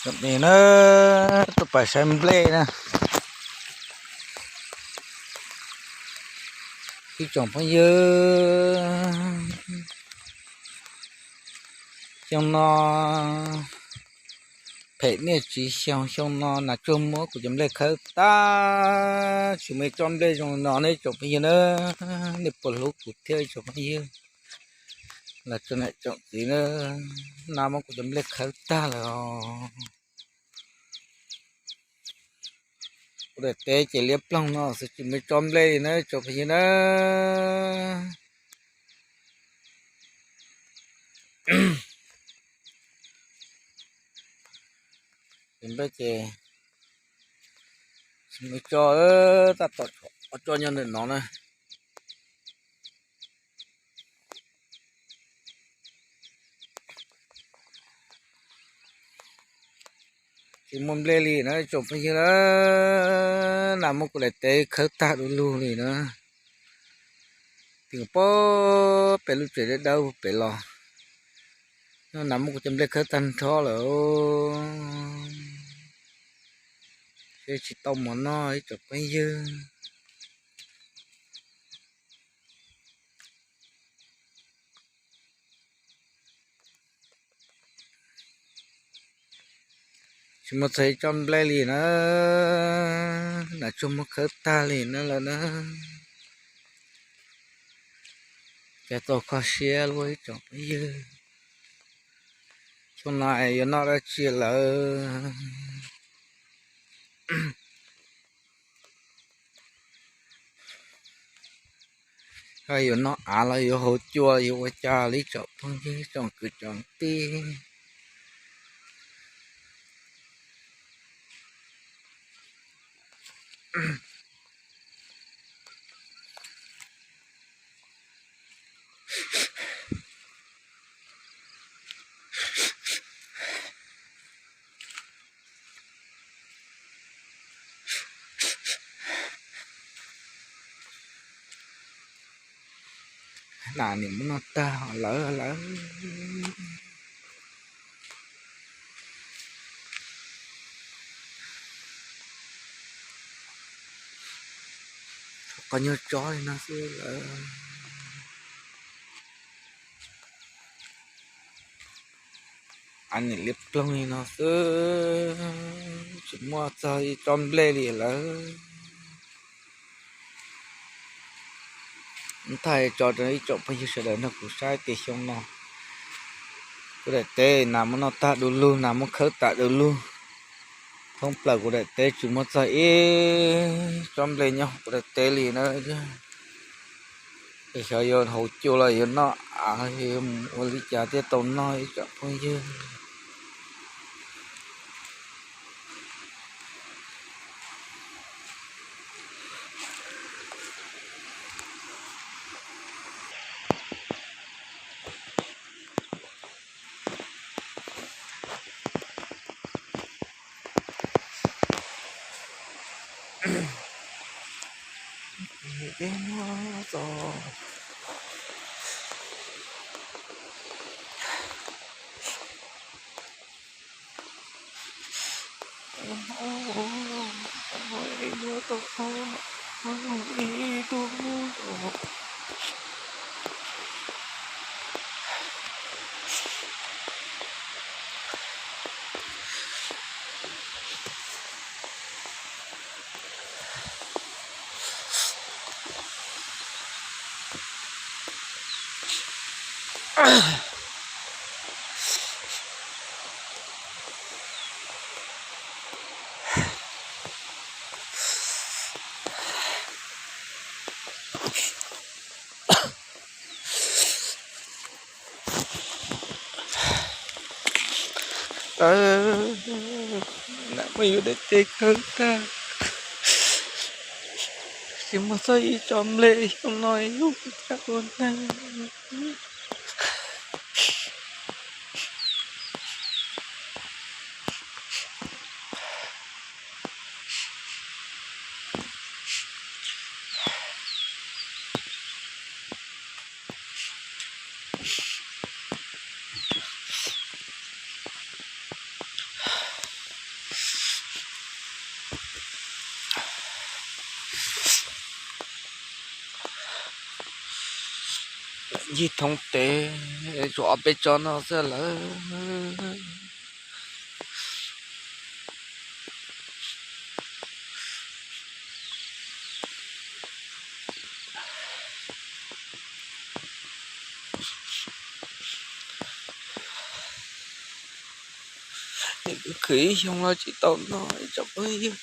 Tsoom phooj ywg na, tuaj pais saib nplej na. Ib tsoom phooj ywg, xyoo no phem niaj tsis xyoo, xyoo no nas tsuag muab kuv cov nplej khawb tag, tsis muaj ib tsob nplej zoo no ne tsoom phooj ywg na. Nej puas hlub kuv thiab ib tsoom phooj ywg los tsoom niam tsoom txiv na, nas muab kuv cov nplej khawb tag lawm os. Kuv daim teb ces liab ploog no xwb tsis muaj ib tsob nplej li na tsoom phooj ywg na. Nplej ces tsis muaj ib tsob, tab tom tshuav ob tsob nyob ntawm no na. Tsis muaj nplej li na tsoom phooj ywg na, nas muab kuv daim teb khawb tag du lug li na. Twb pom pem lub tsev dawb dawb pem los, nas muab kuv cov nplej khawb tag nrho lawm. Seb tsis tau mov noj ib tsoom phooj ywg. Tsis muaj txog ib tsob nplej li na, nas tsuag muab khawb tag li na lawm na. Ces txaus kho siab lub ib tsoom phooj ywg. Xyoo no yuav noj dab tsi lawm? Ho yuav noj av los yuav haus cua yuav ua cas li tsoom phooj ywg tsoom kwv tsoom tij? Nas nim muab noj tag lawm lawm. Qhov nyuag tsob li no xwb lawm. Av nim liab ploog li no xwb, tsis muaj txog ib tsob nplej li lawm. Nthaij tso rau ib tsoom phooj ywg sawv daws nrog kuv saib tias xyoo no kuv daim teb nas muab noj tag du lug, nas muab khawb tas du lug. Thoob plaws kuv daim teb tsis muaj txog ib tsob nplej nyob kuv daim teb li na. Es xyov yuav haus cua los yuav noj av, yuav mus ua li cas thiaj tau noj ib tsoom phooj ywg. Nas muab yus daim teb khawb tag, tsis muaj txog ib tsob nplej, xyoo no yus tsis ua neeg. Ncig thoob tes, tshuav ob peb tsob no xwb lawm. Nws kuj khwv ib xyoo los tsis tau noj ib tsoom phooj ywg.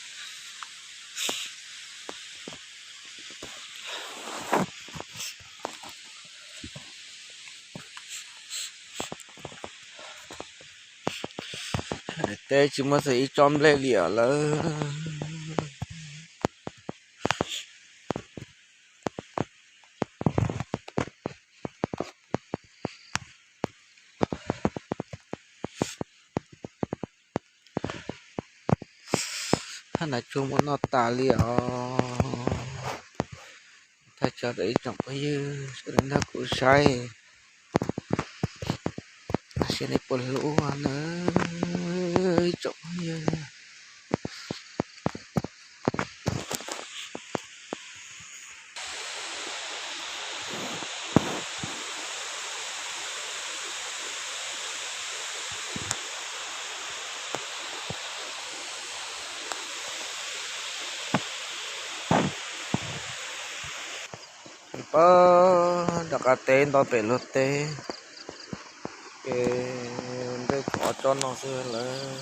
Teb tsis muaj txog ib tsob nplej li lawm. Hab nas tsuag muab noj tas li os. Thaj tsam rau ib tsoom phooj ywg sawv daws nrog kuv saib, saib nej puas hlub na ib tsoom phooj ywg. Pab rov qab teb nto pem luag teb, ces nplej tshuav ob tsob no xwb lawm.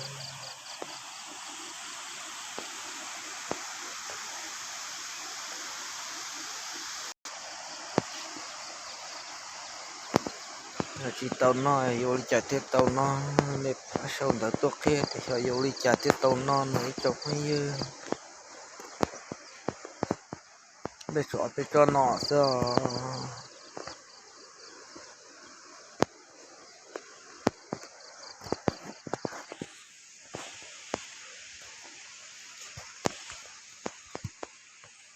Yog tsis tau noj yuav ua li cas thiaj tau noj, nej pab sau ntawv tuaj qhia tias xyov yuav ua li cas thiaj tau noj no ib tsoom phooj ywg. Nplej tshuav ob peb tsob no xwb os.